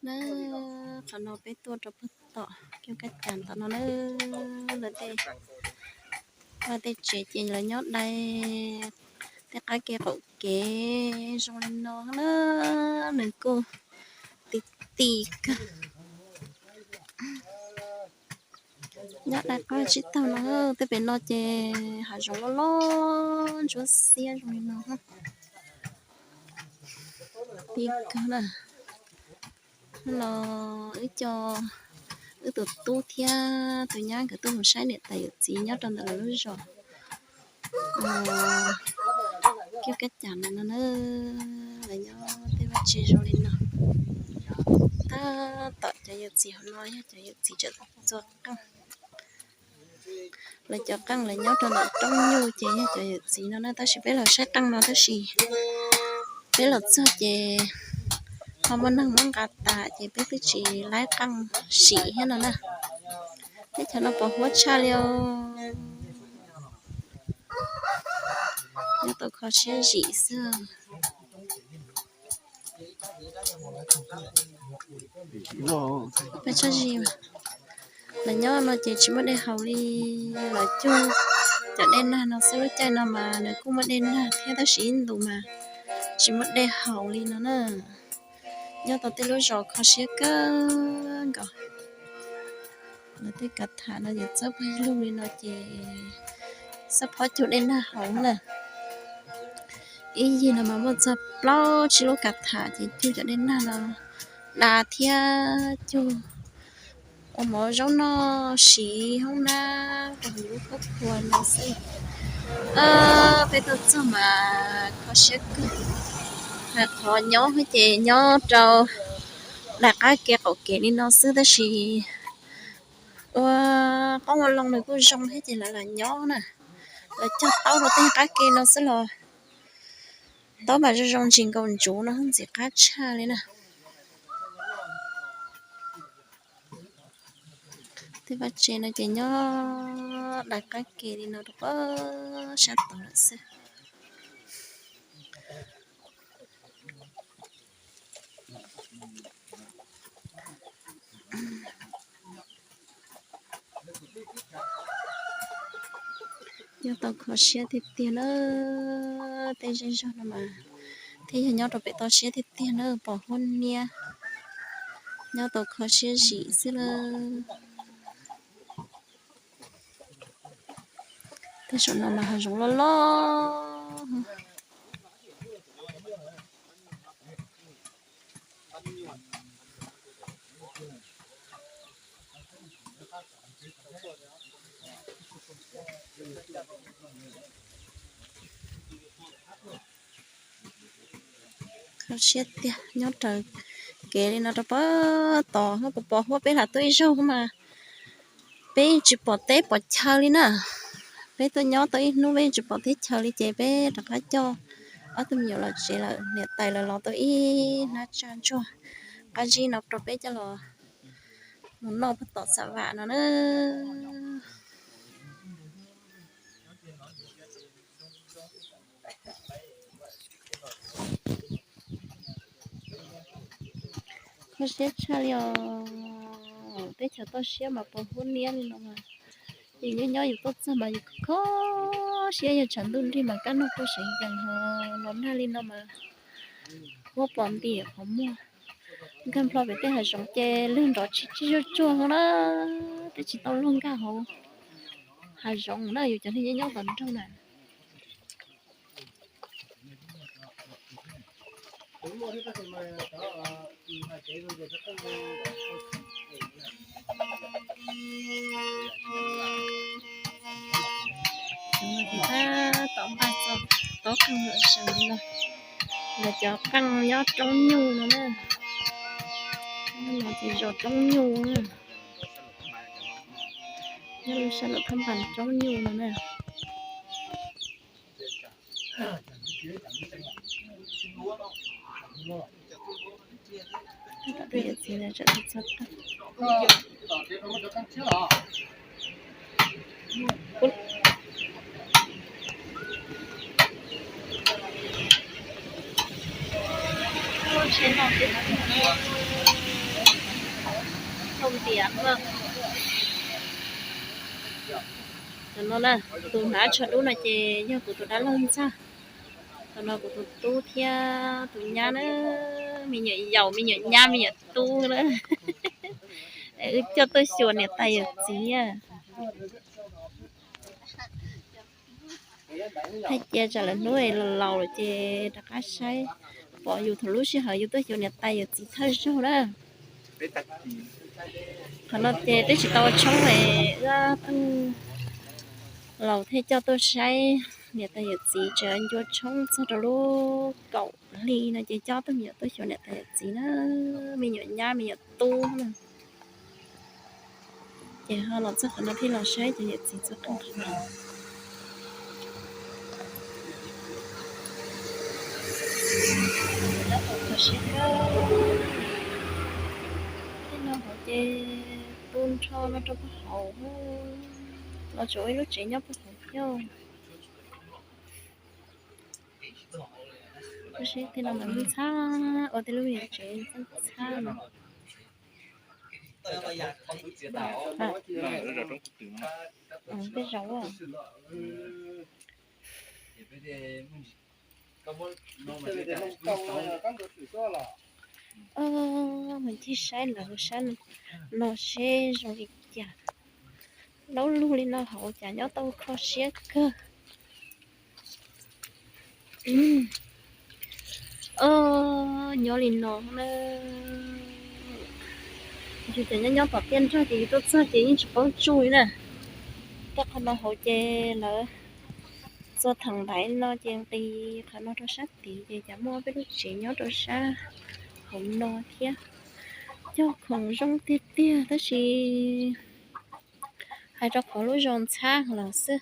Na, qhov no peb tuaj rau puag tom Kiav Kab Cas tom no na, lawv tej, lawv tej tsev ces lawv nyob dai tej qab kev qaum kev zoo li no na, nws kuj ti ti kawg. Nyob dai qab tsib taug no, tej pem no ces hav zoov loj loj ntsuab xiab zoo li no. Ti kawg na. Hnub no wb coj wb tus tub thiab tus nyab nkawd tuaj mus saib niam tais yawm txiv nyob rau ntawm lawv lub zos Kiav Kab Cas no na. Lawv nyob tej vaj tse zoo li no. Tab tom cov yawm txiv hauv no yog cov yawm txiv tseem txua qeej. Lawv cov qeej lawv nyob rau ntawm roob nyuj ces yog cov yawm txiv no na, tab sis peb los saib qeej no tab sis peb los txog ces ho muaj neeg muab nqa tas ces peb twb tsis laib qeej sim thiab no na. Teb chaws no pos huab tshaj li os. Nyob tau kho siab zim xwb. Peb tshaj zim, lawv nyob no ces tsis muaj dej haus li, lawv cug cov dej nag no xwb. Lub caij no mas nws kuj muaj dej nag thiab tab sis ib ntus mas tsis muaj dej haus li no na. Nyob tau tej lub zos kho siab kawg nkaus. Lawv tej kav tham no ces txawb pawg lug li no ces xab phob cug dej nag haus na. Ib yig no mas muaj txog plaub tsib lub kav tham ces cug cov dej nag no da thiab cug ua mov zaub noj siv hoob nab rau hauv lub khuab khua no xwb. Peb tuaj txog mas kho siab kawg. Hais qhov nyob ces nyob rau daim qab kev qaum kev li no xwb tab sis ua qoob ua loo nws kuj zoo thiab ces lawv lam nyob na. Lawv cog taub rau tej qab kev no xwb los taub mas zoo zoo ntsis nkaus ntsuv no ntxim qab tshaj li na. Tej vaj tse no ces nyob daim qab kev li no rau pem sab tod lawm xwb. Nyob tau kho siab tiag tiag na. Tej zej zog no mas thiaj yog nyob rau pem toj siab tiag tiag na, pos huab niab, nyob tau kho siab zim xwb lawm. Tej saum no mas hav zoov loj loj. Kho siab tiag, nyob raws kev li no rau pem tod, pos pos huab peb lam tuaj ib zaug mas peb tsis pom teb pom chaw li na. Peb tuaj nyob tau ib hnub peb tsis pom teb chaws li ces peb rov qab coj ob tug me nyuam los tsev lawm, niam tais lawv los tau ib hnab tsaj ntsuag qab zib no rau peb coj los mus noj puag tom xam vam no na. Kho siab tshaj li os, teb chaws toj siab mas pos huab niab li no mas, yus nyob nyob yus tuaj txog mas yus kho siab, yog tshav ntuj nrig mas kab noj kua seev cees ho los nag li no mas huab pos nti qhov muag. Nkag nplho pem tej hav zoov ces lwg nrov tsis tsis zuj tsuag no na, twb tsis tau luag nkag hauv hav zoov na, yus cov neeg nyob nyob tom nroog na. Tab tom npaj txog tob qeej lawm sawv no, lawv cov qeej nyob roob nyuj no na, no ces zos roob nyuj na, nyob lub sab nram thab npas roob nyuj no na. Tias, tam no na, tus hnav tsho dub no ces yog kuv tus dab laug ntxawg. Tam no kuv tus tub thiab tus nyab na, me nyuam yaus, me nyuam nyab, me nyuam tub na. Wb coj tuaj xyuas niam tais yawm txiv. Hais tias tsam lawm hnub es laus laus lawm ces rov qab saib, pom yus thaum lub sij hawm yus tuaj xyuas niam tais yawm txiv thawj zaug na. Qhov no ces twb tsis tau ua tshoob es wb tug laus thiaj coj tuaj saib niam tais yawm txiv tseem ncua tshoob txog rau lub kaum hli no ces coj tuaj me nyuam tuaj xyuas niam tais yawm txiv na, me nyuam nyab me nyuam tub na. Ces ho los txog qhov no thiaj los saib cov yawm txiv txog qeej qhov no. Tej no hauv ces tu nrho no rau puag hauv, los tseem ua ib lub tsev nyob puag hauv thiab. Tej no mas ntxhab, ua tej lub tsev ntxhab no. Tej zaum mus ncig saib lawv sab no seb zoo li cas. Laub lug li no hauv cas nyob tau kho siab kawg. Nyob li no na, yus cov nyob nyob tom tiaj nrag ces yus tuaj txog ces yeej tsis paub tsuj li na. Tej qhov no hauv ces lawv txua theem ntaiv no ces nqis qhov no rau sab tid ces cas muaj peb lub tsev nyob rau sab hauv no thiab. Cog khoom zoo tiag tiag tab sis hais rau qhov lub zos ntxhab los xwb.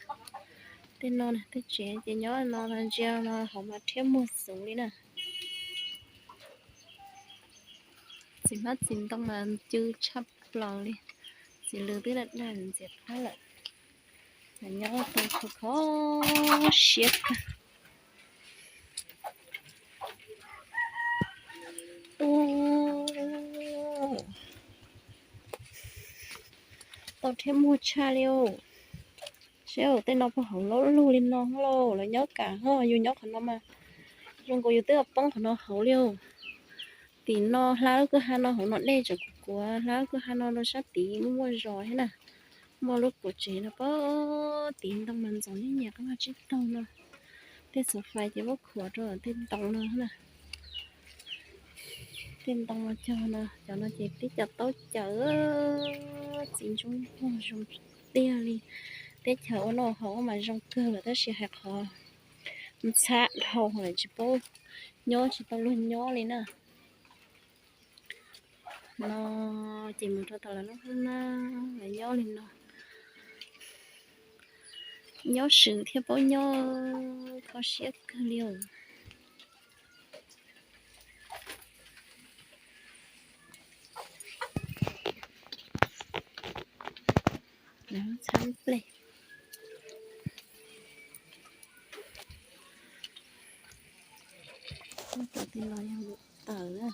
Tej no tej tsev ces nyob no ntsia no hauv mas rhiab muag xoov li na. Txiv hmab txiv ntoo mas cw tshaj plaws li. Txiv lws twb daj daj ntxias qab lawm. Nyob tau kho kho siab kawg. Tau rhiab muag tshaj li. Seb tej no puag hauv laub lug li no lauj, lawv nyob kam ho yus nyob qhov no mas zoo nkaus yus twb poob qhov no hauv li. Tim no hla lub kwj ha no hauv no dej tseem kuav, hla lub kwj ha no rau sab tid muaj muaj zos thiab na. Muaj lub kuv tsev no pab tid ntoo mas ntxoov nyiam nyiam qab vaj tsib taug no. Tej xov fais ces muab khuam rau tej ntoo no na. Tej ntoo no cog no, cov no ces tib co taub caws, txiv ntsuab muag zoo tiag li. Teb chaws ua noj haus mas zoo kawg lawm tab sis hais qhov ntxhab dhau lawm tsis paub nyob tsis tau luag nyob li na. No ces mus rau tom lawv lub hnub na, lawv nyob li no. Nyob swm thiaj paub nyob, kho siab kawg li os. Txhab nplej. Tus no yog mus tawm na.